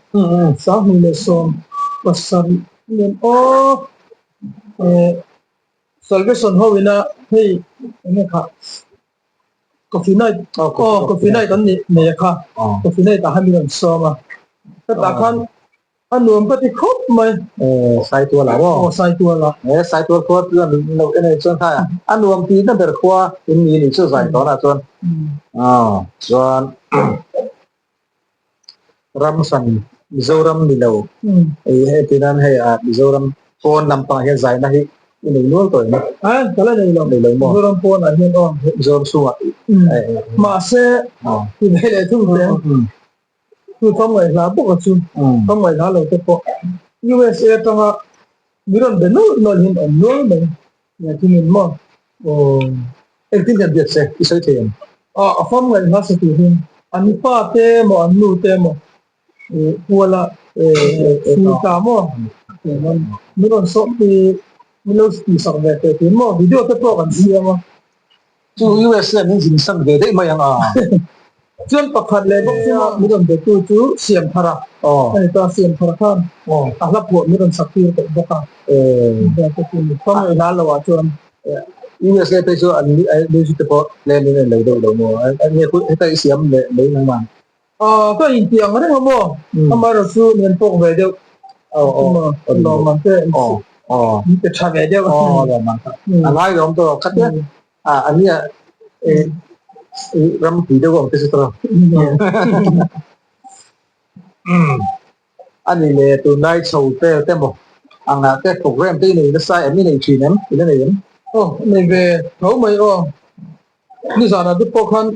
2017 nen aw Salvation ho ina hei eng nge kha Coffee night aw coffee night an nih nei a kha coffee night ah khan min rawn sawm a hetah khan A nuam ka ti khawp mai. Aw Saitual ah maw? Aw Saitual ah. E Saitual khua chu a min lo en anih chuan kha a nuam tihna ber khua in ni anih chu zai tawn ah chuan. Aw chuan ram hran Mizoram ni lo ei heti nan hei ah Mizoram pawn lampang ah hian zaina hi i nei nual tawh em? A ka la nei lo. Nei lo maw? Mizoram pawn ah hian aw. Mizoram chhungah. Mahse ti ve leh thung teh. Chu ka ngaihhla bawk a chu, ka ngaihhla lo te pawh USA atanga mi rawn be nawlh nawlh hian awm nual mai nia thingin maw. Aw, engtin hian biak che i sawi thei ang? Aw, a fam ngaihhla sa tur hian an pa te emaw an nu te emaw kuala thil ta maw min rawn sawm min lo tihsak ve teh thin maw video te pawh kan siam a. Chu USA min zin san ve daih mai ang a. Chuan pakhat leh bawk chu min rawn betu chu Siamthara a ni ta. Siamthara khan a hla phuah min rawn sak tir tawh bawk a. Family hla lo ah chuan. USA phei chu an music te pawh plan in a lo deuh lo maw? Heta i siam leh mai nangmah? Ka inti ang reng a maw? Amaherawh chu min pawk ve deuh. Lawmman te min pe tha ve deuh. Lawmman kha a ngai lawm tawh khatia a nia ram pui deuh ang te chu tawh. A ni le tunlai chho vel te maw angah te program te i nei nasa em i nei thin em i la nei em? Aw nei ve tho mai aw. Nizanah te pawh khan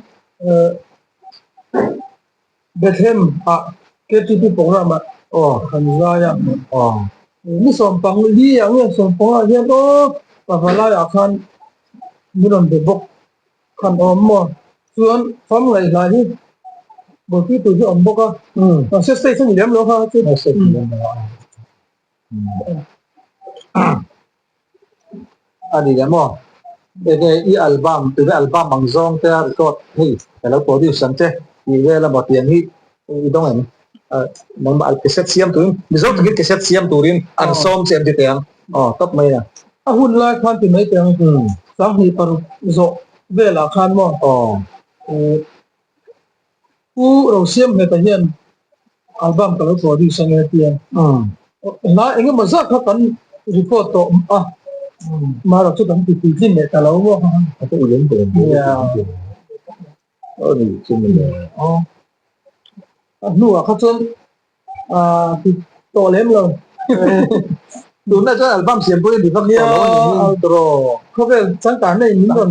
Bethlehem ah KTP program ah kan zai a. Ni sawmpang li ah nge sawmpang ah hian aw pavalai ah khan min rawn be bawk khan a awm maw. Chuan fam ngaihhlai hi buaipui tur hi a awm bawk a. Mahse stage a ni lem lo kha chu. A ni leh maw? Enge i album tuna album ang zawng te a record hei ka lo produce ang che tih vel a maw tiang hi i dawng em? Nangmah cassette siam turin Mizo takin cassette siam turin an sawm che em ti teh ang aw tawp mai a. A hun lai khan ti mai teh ang 2006 zawh velah khan maw Pu Rosiamhmeta hian album ka lo produce ang e tia hla eng emaw zat kha kan record tawh a mahrawh chu kan ti puitlin leh ta lo maw. A hnuah kha chuan ti tawh lem lo. Tunah chuan album siam pawhin ri vak tawh lo a ni hi. Khawvel changkan nei min rawn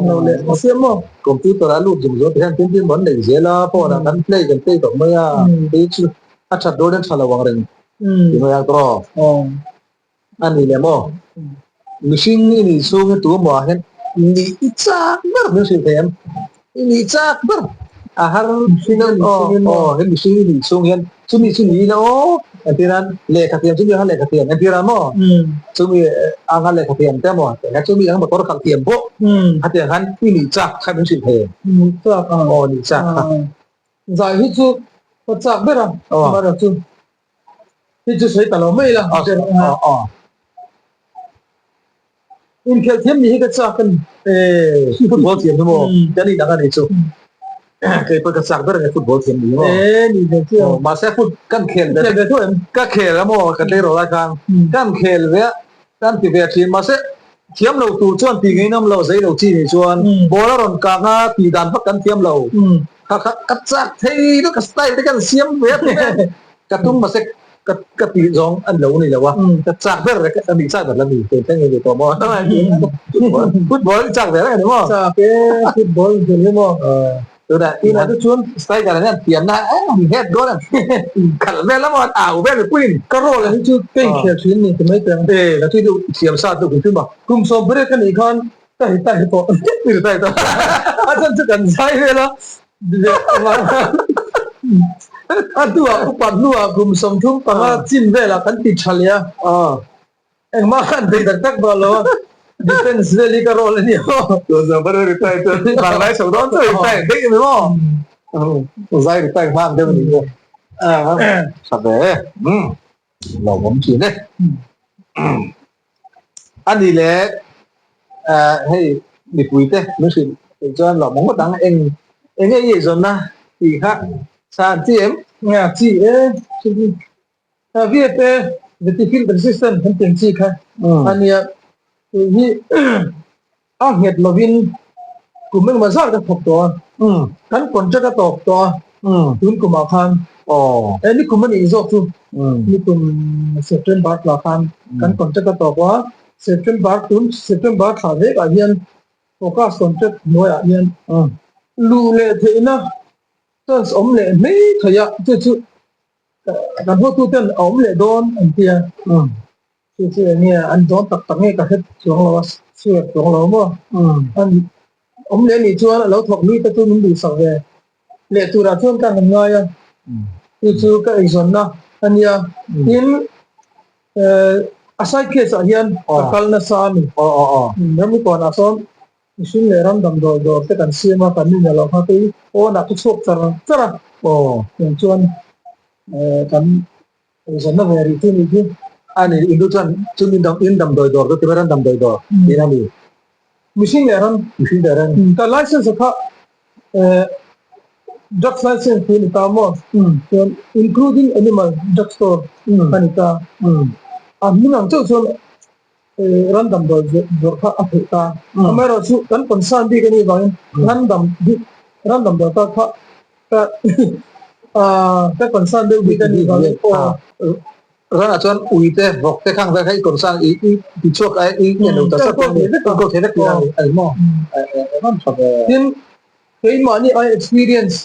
lo leh a siam maw? Computer a lut zung zawng hian tin tin an nei zel a, phone ah kan play kan play tawh mai a, hei chu a that dawn in tha lo ang reng ti mai ang tawh. A ni leh maw? Mihring i nih chhung hi tu emaw ah hian nih i chak ber min hrilh thei em? I nih chak ber a har aw aw he mihring i nih chhung hian chumi chu ni ila aw entir nan lehkha thiam chumi anga lehkha thiam entir ang maw? Chumi anga lehkha thiam te maw chumi anga motor khalh thiam pawh hetiang khan i nih chak kha min hrilh thei em? Nih chak aw nih chak kha. Zai hi chu ka chak ber a, amaherawh chu hi chu sawi ta lo mai la. Inkhelh thiam ni hi ka chak a ni. Football thiam hi maw? Kan inang a ni chu. Kei pawh ka chak ber a ni football thiam ni hi maw? Ni ve chu. Mahse foot kan khel ve. Khel ve tho em? Ka khel a maw ka tleirawl lai khan. Kan khel ve a, kan ti ve thin. Mahse thiam lo tur chuan ti ngei nawm lo, zei lo chi nih chuan ball a rawn kang a, tih dan vak kan thiam lo. Kha kha ka chak thei vek a style te kan siam ve a tum e. Ka tum mahse ka ka tih zawng a lo ni lo a, ka chak ber rek a ni chak ber la ni tun thleng nge ni tawh maw football i chak ve reng a ni maw? Chak e football in tel hi maw? Tunah tunah te chuan striker an hian thiamna em head goal an khalh vel a maw an au vel mipuiin ka role hi chu ka inkhel thin ni ti mai teh ang. E la tui deuh thiam sa deuh kum a. Kum 18 ka nih khan ka hi tai tawh. I ri tai tawh. A chan chu kan zai vel a. A hnuah upat hnuah kum 35 chin velah kan ti tha leh a, engmah khan bei tak tak bak lo a, defence vel hi ka role a ni aw. Tun zawng pawh retire chuan vanglai chho dawn chu retire daih a ni maw? Zai retire hma ang deuh a ni maw? Tha ve e, lo awm thin e. A ni le, hei mipuite min hrilh theih chuan lawm ngawt ang, eng eng nge i eizawnna tih kha sa an chi em? Nge a chi e, VFA Vety Field Resistant kan tih ang chi kha a nia, tih hi a nghet lovin kum engemaw zat ka thawk tawh a, kan contract a tawp tawh a, tun kumah khan e nikum a nih zawk chu nikum September thla khan kan contract a tawp a, September tun September thla vekah hian focus contract hnuaiah hian luh leh theihna chance awm leh mai thei a, chu chu kan hotuten a awm leh dawn an ti a. Chu chu eng nge an dawn tak tak nge ka hre chuang lo a, chhiar chuang lo maw? An awm leh anih chuan a lo thawk lui te chu min duhsak ve leh turah chuan ka han ngai a, chu chu ka eizawnna a nia. Tin, a side case ah hian ka kal nasa a ni. Ramri kawnah sawn mihring leh ram damdawi dawr te kan siam a, kan rin alo kha kei pawnah ka chhuak char char a, tiang chuan kan Eizawnna ve rih chu nih hi. A ni, Indu chuan chu min dam in damdawi dawr chu tiber an damdawi dawr tiin a ni. Mihring leh ran. Mihring leh ran. Ka license a kha drugs license tih a ni ta maw? Chuan including animal drug store a ni ta. A hming ang chauh chuan ran damdawi zawrh kha a theih ta. Amaherawhchu kan concern bik a nih vangin ran dam ran damdawi kha kha Ka ka concern deuh bik a nih vangin aw. Ranah chuan ui te, vawk te khang vel kha i concern i i ti chhuak a i en lo ta sap a ni. Enkawl thei vek tih a ni a ni maw? Eng tha ve. Tin, keimahni ai experience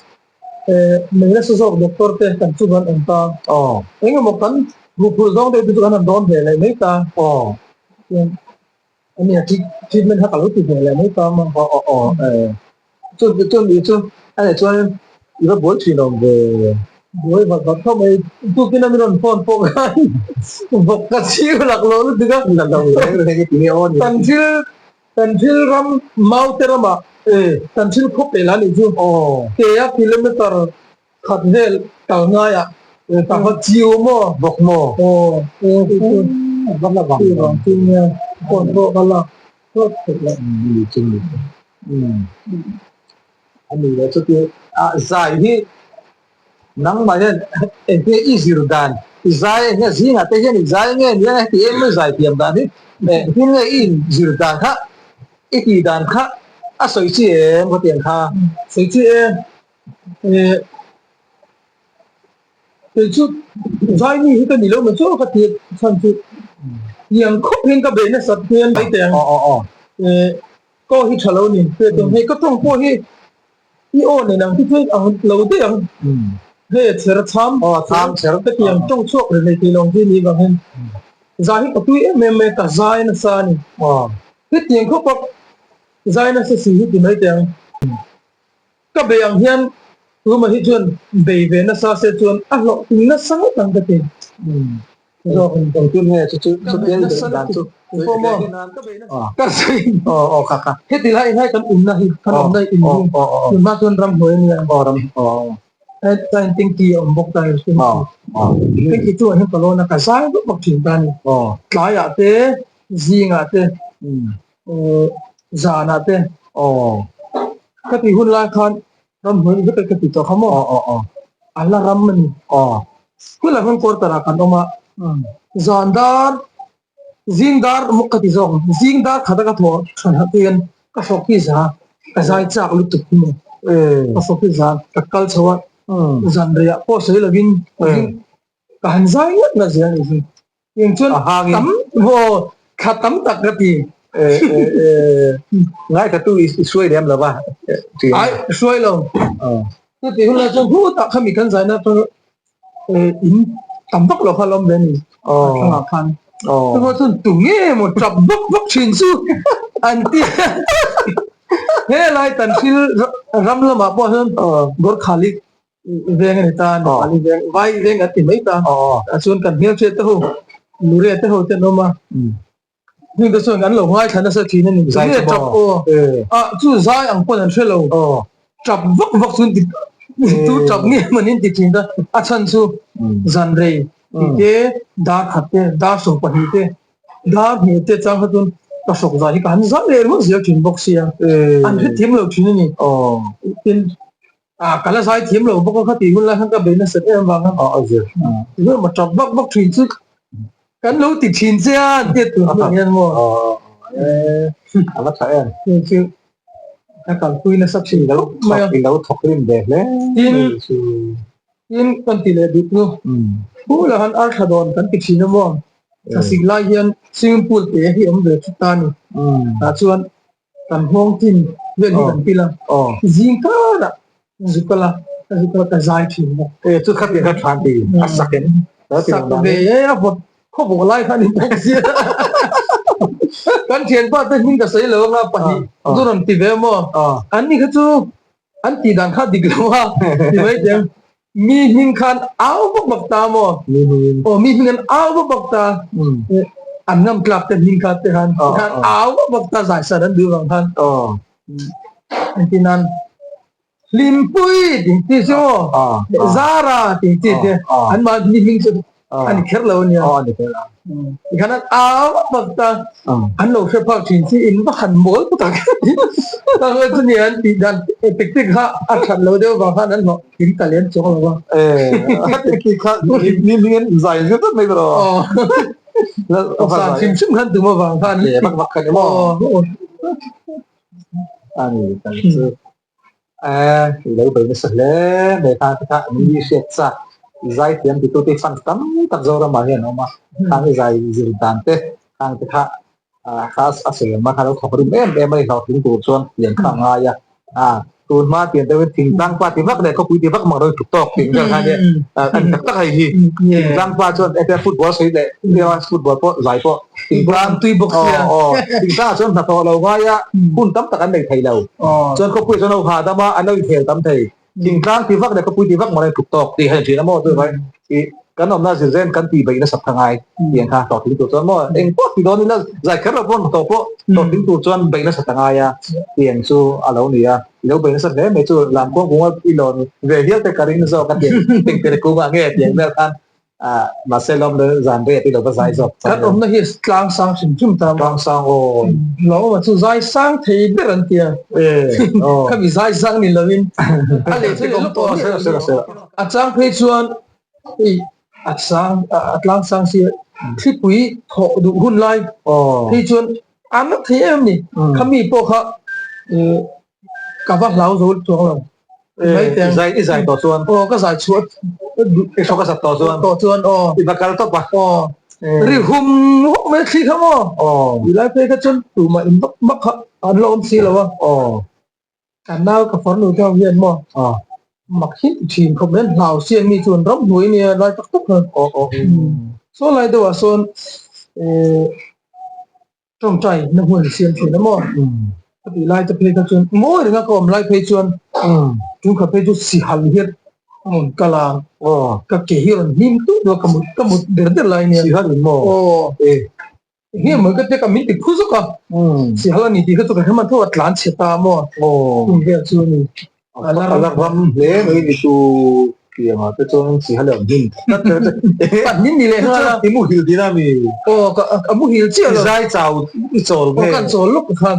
nei nasa zawk doctor te kan chu kan awm ta. Eng emaw kan huphurh zawng deuh te chu kan han dawn ve leh mai ta. Chuan a nia treatment kha ka lo ti ve leh mai ta maw. Aw aw aw Chu chu ni chu a nih chuan i va buai thin awm ve. Buai vat vat khawp mai. Tukin a min rawn phone pawh khan vawk ka chhiu lak lo lutuk a. Lak lo reng reng i ti nge aw ni. Kan thil kan thil ram Maute ramah kan thil khawp leh la nih chu. Ke a kilometer khat vel kal ngaiah ka va chiu maw. Vawk maw. Aw va la vang vang chu nia phone pawh ka lak phawt theih loh. Ni chu ni. A ni le chuti a zai hi nangmah hian engtin nge i zir dan i zai enge zingah te hian i zai nge nia heti em mai zai thiam dan hi engtin nge i inzir dan kha i tih dan kha a sawi chi em khawtiang kha sawi chi e Kei chu Zaini hi ka ni lo mai chu ka ti chhan chu tiang khawp hian ka beih nasat hian mai teh ang kaw hi tha lo ni hei ka tawng pawh hi i aw nen ang chu ang lo daih ang hei a chher cham chher ka tiang tawng chhuak reng mai tih lawng hi ni vang hian zai hi ka tui em em mai ka zai nasa a ni hetiang khawp a zai nasa si hi ti mai teh ang. Ka bei ang hian tuma hi chuan bei ve nasa se chuan a hlawhtling nasa ngawt ang ka ti. Zawk in. Engtin nge chu chu chu pian i beih dan chu. Ka sawi. Heti lai in hai kan umna hi kan awmna in hi tunhma chuan ramhnuai a nia. Tain tengki a awm bawk ta tengki chu an hian ka lawn a ka zai vak vak thin ta a ni. Tlaiah te zingah te zanah te ka tih hun lai khan ramhnuai vek ka ti tawh kha maw a la ram a ni. Khulai khan quarter ah kan awm a zan dar Zing dar mawk ka ti zawk, zing dar khat a ka thawh than hah te hian ka hrawk hi za, ka zai chak lutuk hi maw, ka hrawk hi za, ka kal chho a, zan rei ah pawh sawi lovin ka han zai ngat ngat zel a nih hi, eng chuan tam aw thla tam tak ka ti. Ngaithla tu i hruai lem lo va? Ai, hruai lo. Chutih hun lai chuan hutah khami kan zaina chu in tam vak lo kha a lo awm ve a ni a thlangah khan. Chuvang chuan tu nge maw tap vak vak thin chu an ti a. Helai tan thil ram lamah pawh hian Gorkhali veng a ni ta, Nepali veng, vai veng an ti mai ta. Chuan kan hmelhriat te ho, Lure te ho te an awm a. Heng te chuan an lo ngaithla nasa thin a ni. Zai chu maw? Aw. Ah chu zai ang pawn an hre lo. Aw. Tap vak vak chuan ti tu tap nge maw in ti thin ta. A chhan chu zan rei tih te, dar khat te, dar 12 te, dar hnih te chang kha chuan ka hrawk zai hi ka han zai leh ringawt zel thin bawk sia. An hrethiam lo thin a ni. Aw. Tin ah ka la zai thiam lo bawk a kha tih hun lai khan ka bei nasat em avang a. Aw a zir. Tichuan maw tap vak vak thin chu Kan lo ti thin che a an tiat tur hmun hian maw? A va tha em? Chu chu ka kalpui nasa thin khawp mai a. I lo thawk rim ve hle Tin, tin kan ti leh duh chu. Pool ah khan arthla dawn kan ti thin a maw? Thlasik lai hian swimming pool te hi awm ve thut ta a ni. Tah chuan kan nghawng tin vel hi kan pil a, zing karah zu kal a, ka zu kal a ka zai thin bawk. E chu khatiang kha than ti a sak em? Sak ve e a vawt khawvawh lai kha a ni bawk sia. Kan thianpa te hming ka sawi lo anga pahnih zu rawn ti ve maw? An ni kha chu an tih dan kha dik lo a ti mai teh mi hming khan au vak vak ta maw aw mi hming an au vak vak ta an ngam tlak te hming kha te khan khan au vak vak ta zai san an duh vang khan engtin nan hlimpui tih chi chu maw zara tih chi te an mahni hming chu a ni kher lo a nia tikhan an au vak vak ta an lo hre phak thin chi in va han mawl pawh tak tak chu nia an tih dan tactic kha a that lo deuh vang khan an hlawh in ta lem chuang lo a tactic kha ni ni an zai zet zet mai tawh san hrim hrim khan tum avang khan vak vak kha ni maw a ni kan chu I lo bei nasa hle mai kha te kha mi hriat chak i zai thiam titu te fan tam tak Zoramah hian a awm a, khang i zai zir dan te khang te kha kha a sawi ang kha lo thawk rim em em a ni hlawhtling tur chuan tiang kha a ngai a, tun hma tiang deuhin thingtlang pa ti vak leh khawpui ti vak mang lo tluk tawk tih vel kha nia a ni tak tak hei hi thingtlang pa chuan football sawi leh football pawh zai pawh Thingtlang tui bawk sia. Aw, thingtlang ah chuan hnathawh lo ngai a, hun tam tak an nei thei lo. Chuan khawpui ah chuan ho hahdam a, an lo inkhel tam thei. Thingtlang ti vak leh khawpui ti vak mawlai tluk tawk tih hei thin a maw chu vai i kan awmna zir zen kan tih beih nasat kha ngai tih kha hlawhtling tur chuan maw eng pawh ti dawn ila zai kher lo pawh hnathawh pawh hlawhtling tur chuan beih nasat a ngai a tiang chu a lo ni a. I lo beih nasat hle mai chu Lamkuang kunga i lawn ve hial te ka ring zawk a tiang tengtere kungah nge tiang vel khan Mahse lawm le zan rei a ti lo va zai zawk. Kan awmna hi tlang sang hrim hrim ta maw? Tlang sang aw. Lawm awma chu zai sang thei ber an tia. Khami zai sang ni lovin a leh chu leh lawk aw. A chang phei chuan hei a sang a tlang sang si thlipui thawh duh hun lai phei chuan a na thei em ni. Khami pawh kha Ka va hlau zo chuang lo. I zai i zai tawh chuan. Aw ka zai chhuah. I hrawk a zat tawh chuan. Tawh chuan aw. I va kal tawp a. Aw. Ri hum hawk mai thli kha maw. Aw. I lai phei kha chuan tumah in vak vak kha an la awm si lo a. Aw. Ka nau ka farnu te ho hian maw. Aw. Mak hi ti thin khawp mai an hlau si a mi chuan ram hnuai nia lai tak tak khan. Aw aw. Saw lai deuhah sawn Tawngtai na hmun siam thin a maw? Ka tih lai te phei kha chuan mawi renga ka awm lai phei chuan tungkhat phei chu sihal hian a rawn kal a, ka ke hi a rawn hnim tut a, ka mut ka mut der der lai nia. Sihal in maw? Aw. Enge mawi ka tia ka min ti phu zawk a, sihal a ni tih kha chu ka hre hman tho a, tlan chhe ta a maw? Tum vel chu a ni. A la ram hle mai ni tu piangah te chuan chi hal awm hnim tlat te Pan min ni leh nghal a. I muhil din a mi? Aw ka a muhil chiah lo. I zai chau i chawl nge? Aw kan chawl lawk khan.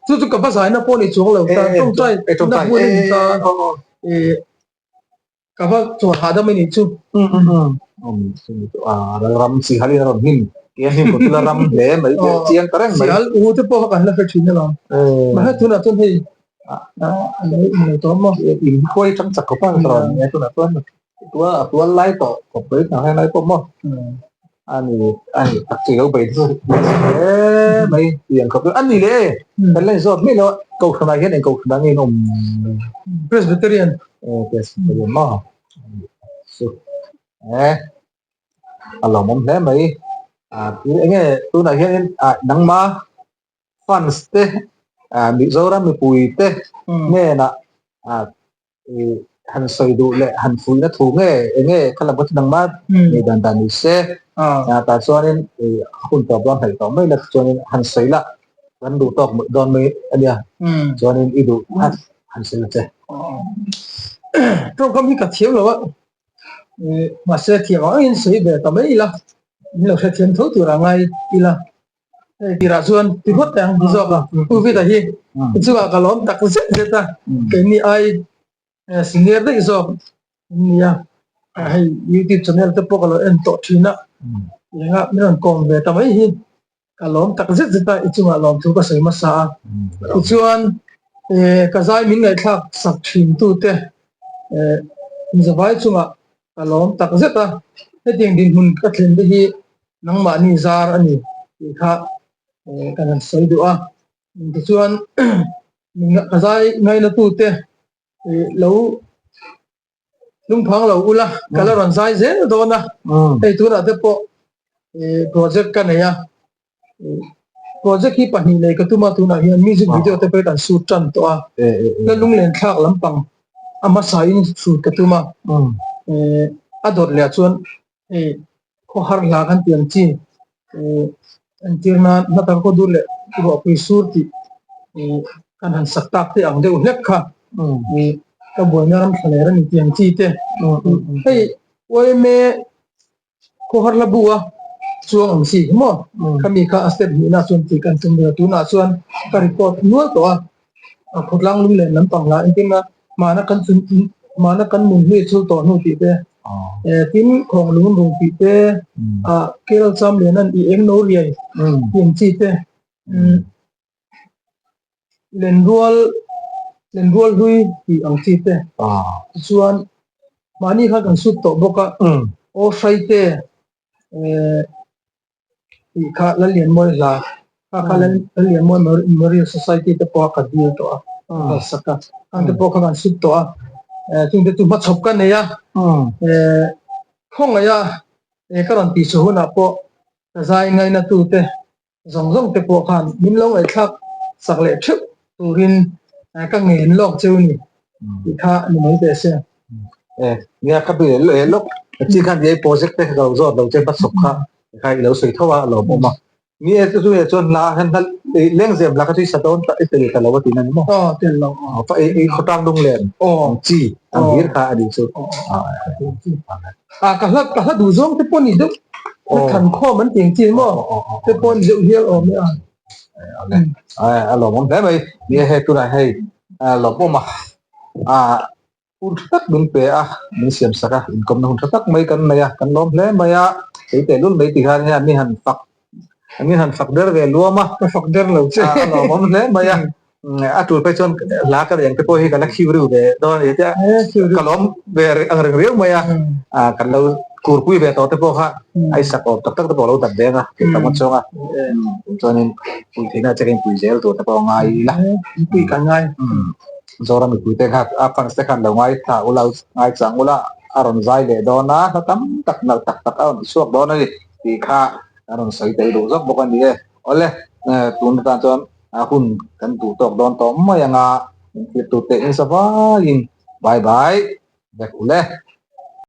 Chu chu ka va zaina pawh ni chuang lo ta tawngtai na hmun a ni ta. Ka va chawl hahdam a nih chu. Ram chi hal in a rawn hnim ke a hnim kawt chu la ram hle mai tih a chiang ta reng mai. Chi hal u te pawh kha kan la hre thin alawm. Mahse tunah chuan hei a lo in lo tawh maw. In khuai chang chak khawp a rawn nia tunah chuan a tual lai tawh khawp mai tah hian lai pawh maw a ni a ni tak chi lo bei chu hle mai tiang khawp chu a ni le kan la inzawt miah lo a kohhranah hian eng kohhranah nge in awm Presbyterian aw Presbyterian maw chu e a lawmawm hle mai a enge tunah hian nangma fans te Mizoram mipui te hnenah han sawi duh leh han fuihna thu nge enge kha lam kha chu nangmah nei dan dan ni se tah chuanin hun tawp dawn hnaih tawh mai la chuanin han sawi la kan duh tawk dawn mai a nia chuanin i duh kha han sawi la che. Tawngkam hi ka thiam lo a mahse thiam ang angin sawi ve ta mai ila min lo hrethiam tho tur a ngai ila. Hei tirah chuan ti phawt teh ang ti zawk a, Pu Vita hi chungah ka lawm tak zet zet a, keini ai senior daih zawk an ni a, hei youtube channel te pawh ka lo en tawh thin a, engah min rawn kawm ve ta mai hi ka lawm tak zet zet a, i chungah lawm thu ka sawi hmasa a, tichuan ka zai min ngaihthlak sak thin tute Mizavai chungah ka lawm tak zet a, hetiang dinhmun ka thlen te hi nangmahni zar a ni tih kha kan han sawi duh a. Tichuan ka zai ngaina tute lo lungphang lo ula ka la rawn zai zel dawn a, hei tunah te pawh project ka nei a, project hi pahnih nei ka tum a tunah hian music video te pawh hi kan shoot tan tawh a, la lunglen thlak lampang a hmasa in shoot ka tum a, a dawt leh ah chuan hei khawhar hla kan tih ang chi entir nan hla tak khaw dur leh ruahpui sur tih kan han sak tak te ang deuh hlek kha ka buaina ram thla ler a ni tih ang chi te hei yma khawhar hla bu a chuang ang chi hi maw khami kha a step hnihna chuan tih kan tum ve a tunah chuan ka record nual tawh a a khawtlang lunglen lampang lah engtin a hmana kan chun hmana kan nun hi chul tawh hnu tih te tin khawng lung rung tih te ah kel cham lian an i eng no riai tih ang chi te lenrual lenrual hlui tih ang chi te tichuan mahni kha kan sut tawh bawk a aw hrai te tih kha Lallianmawi hla kha kha Lallianmawi Memorial Society te pawh a ka dil tawh a ka kalsak a khang te pawh kha kan sut tawh a chung te chu hmachhawp ka nei a khawngaih a ka rawn tih chhuah hunah pawh ka zai ngaina tu te zawng zawng te pawh khan min lo ngaihthlak sak leh theuh turin ka ngen lawk cheu ni tih kha ni mai teh se. Nia ka bi leh lawk chi khan ei project te ka lo zawt lo che hmasawp kha kha i lo sawi tho a a lawm awm a ni e chu chu chuan hla hian hla lengzem hla kha chu i sa dawn ta i tel ta lo a tih na ni maw aw tel lo aw fa i khawtlang lung len aw chi ang hir kha a nih chu a ka hla ka hla duh zawng te pawh ni deuh hla than khawm an tih ang chi maw te pawh ni deuh hial awm e a a lawmawm hle mai ni e hei tunah hei lawmawm a a hun tha tak min pe a min siam sak a inkawmna hun tha tak mai kan nei a kan lawm hle mai a kei teh lul mai ti khan hian mi han fak min han fak der ve luam a ka fak der lo che a lawmawm hle mai a a tul phei chuan hla ka reng te pawh hi ka la khiu riu ve dawn a ni tia ka lawm ve ang reng riau mai a kan lo kurpui ve tawh te pawh kha a i sak awm tak tak te pawh a lo dat ve ang a tih tam a chuang a chuanin pui theihna che ka inpui zel tur te pawh a ngai ila pui ka ngai Zoram mipui te kha a fans te khan lo ngai thla ula ngai chang ula a rawn zai leh dawn a hla tam tak nalh tak tak a rawn ti chhuak dawn a ni tih kha a rawn sawi tel duh zawk bawk a ni e. Awle tun atan chuan hun kan duh tawk dawn tawh mai anga min thlir tur te in sa vaiin bye bye vek ule.